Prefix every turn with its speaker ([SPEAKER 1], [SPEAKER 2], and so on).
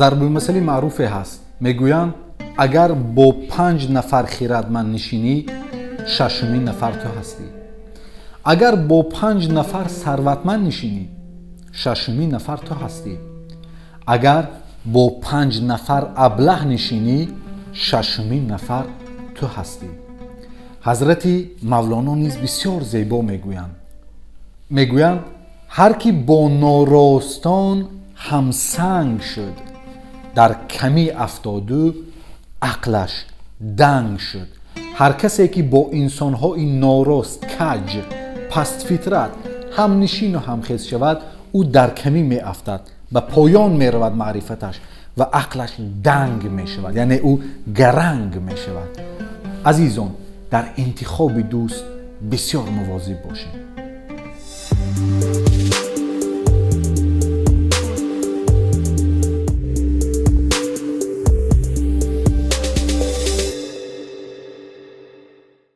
[SPEAKER 1] Зарбулмасали маъруфе ҳаст, мегӯянд: агар бо 5 нафар хирадманд нишинӣ, шашумин нафар ту ҳастӣ. Агар бо 5 нафар сарватманд нишинӣ, шашумин нафар ту ҳастӣ. Агар бо 5 нафар аблаҳ нишинӣ, шашумин нафар ту ҳастӣ. Ҳазрати Мавлоно низ бисёр зебо мегӯянд. Мегӯянд: ҳар ки бо норостон ҳамсанг шуд, дар камӣ афтоду ақлаш данг шуд. Ҳар касе ки бо инсонҳои норост, каҷ, пастфитрат ҳамнишину ҳамхез шавад, ӯ дар камӣ меафтад, ба поён меравад маърифаташ ва ақлаш данг мешавад, яъне ӯ гаранг мешавад. Азизон, дар интихоби дӯст бисёр мувозиб бошем.